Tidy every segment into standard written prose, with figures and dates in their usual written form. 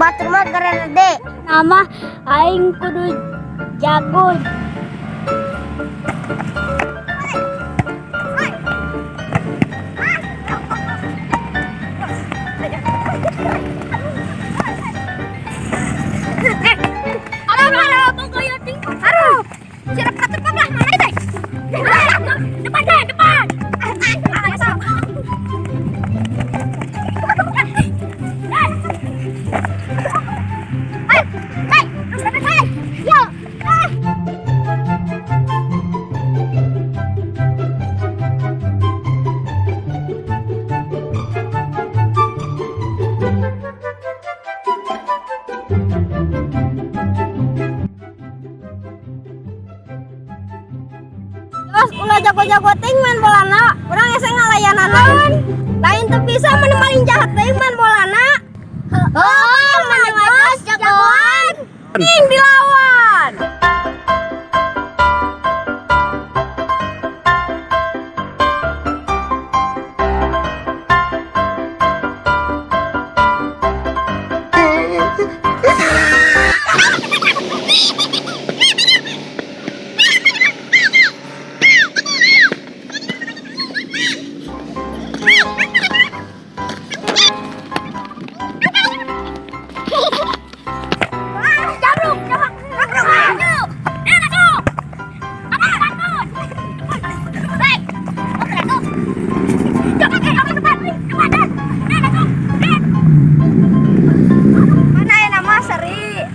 Batur mah gede. Nama aing kudu jago. Aduh, aduh, pokoknya tinggal. Aduh, siap cepat lah, mana itu? Depan deh, depan. Ayo, hei, hei, yo. Terus ulah jago-jago ting main bolana, urang hese ngalayanan. Lain teu bisa mun paling jahat teuing main bolana. Oh, mana Jos jagoan. Ting dilawan. Jabruk, jabruk, jabruk, maju. Eh, masuk. Apa, bangun. Hei, oh, tuh. Jangan, eh, apa, depan, depan, dan. Eh, masuk. Eh. Mana ya nama seri.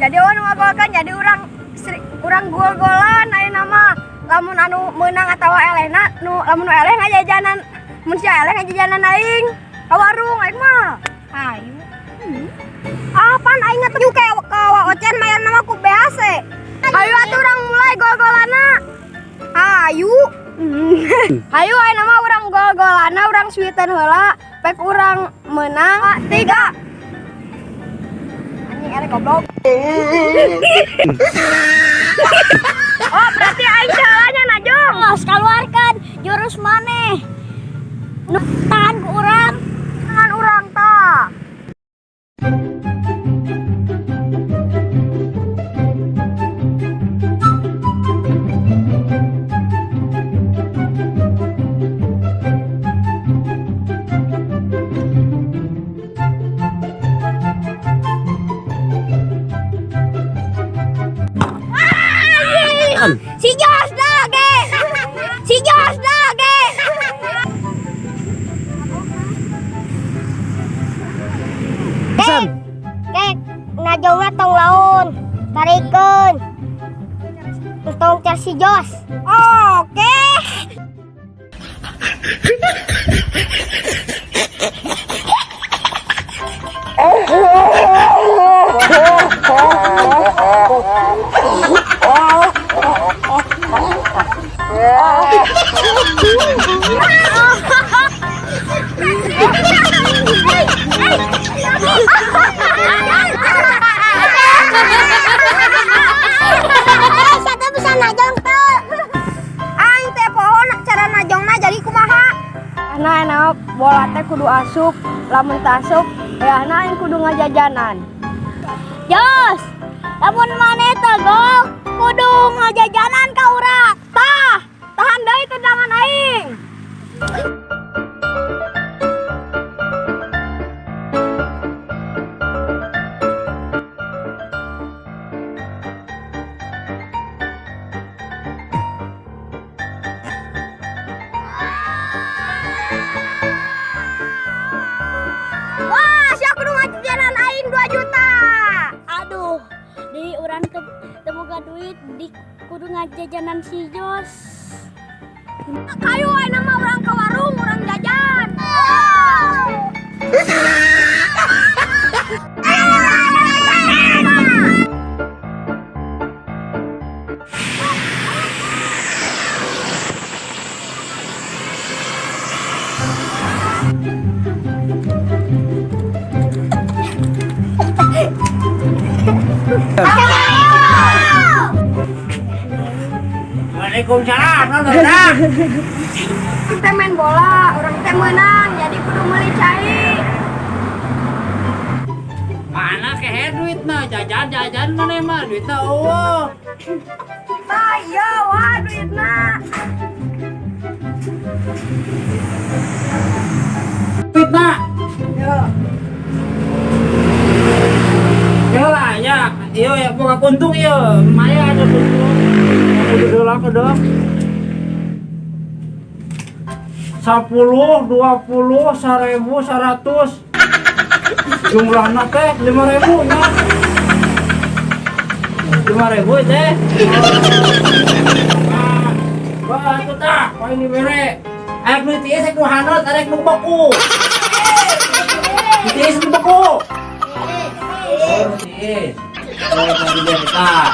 Jadi orang ngagolkan jadi urang seri, urang gol-golan aya nama lamun anu menang atau elehna nu lamun nu eleh ngajajanan, mun sia eleh ngajajanan aing ka warung aing mah. Ayo. Apaan aing ngatuh kayak ka Ocen mayar nama ku BAC. Ayo atuh urang mulai gol-golana. Ayo. Ayo ayeuna nama urang gol-golana, urang sweeten heula pek urang menang tiga. Anjing eleh goblok. Oh, berarti aing jalannya najong. Los keluarkan jurus maneh. Nu tahan ku urang. Tangan urang tah. Si Jos lagi. Si Jos lagi. Kek, kek, najongna tong laun. Tarikeun. Tong cer si Jos. Oke. Eh, siapa bisa najong tuh? Aing teh pohon cara najongna jadi kumaha? Nah, enak bola teh kudu asup, lamun teu asup, ya nah aing kudu ngajajanan. Jos, lamun maneh teu gol, kudu ngajajanan ka urang. Tah, tahan deui tendangan aing. Wah, sia kudu ngajajanan aing 2 juta. Aduh, di urang teu teu boga duit di kudu ngajajanan si Jos. Kayu ayeuna mah urang ke warung, urang jajan. Waalaikumsalam, nonton. Urang teh main bola, urang teh menang, jadi kudu meuli cai. Mana kehe duitna, jajan-jajan maneh mah duitna eueuh. Tah iya wah duitna. Duitna. Yo. Ya lah ya, iya ya boga kuntung iya, lumayan ada kuntung. Udah dolar ke dong. 10, 20, 1000, 100. Jumlahnya teh 5000 nya. 5000 teh. Ah, wah, itu tah, poin dibere. Arek nu tiis arek nu haneut, arek nu beku. Tiis nu beku. Oh, nu tiis. Oh, nu dibere tah.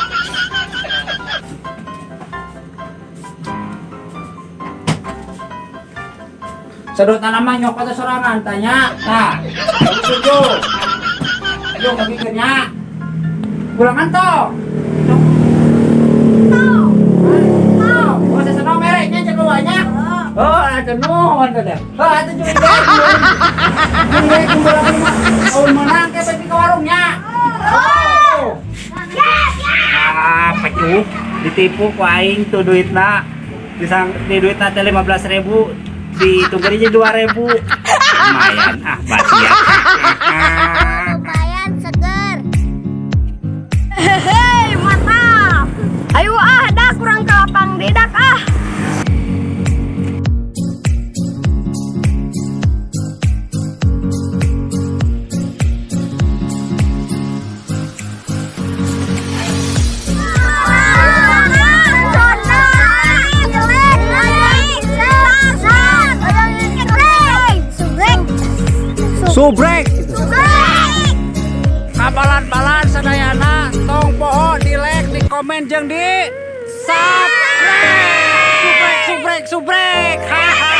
Sedot tanaman nyokot sorangan tanya tah. Tujuh. Ayo kaki nya. Pulangan toh. Tau. Oh, sesenong mereknya cek banyak. Oh, ada nuhun teh. Oh, atuh jeung dek. Jeung dek kumpul menang ke pergi ke warungnya. Oh. Ah, pecuh ditipu ku aing tuh duitna. Disang di duitna teh 15.000 ditunggu aja 2.000. Lumayan ah batia. Lumayan seger. Hehe, mantap. Ayo ah, dah kurang ke lapang didak ah. Subrek. Kabalan-balan sadayana tong poho di like, di komen jeung di subscribe. Subrek, subrek, subrek. Haha.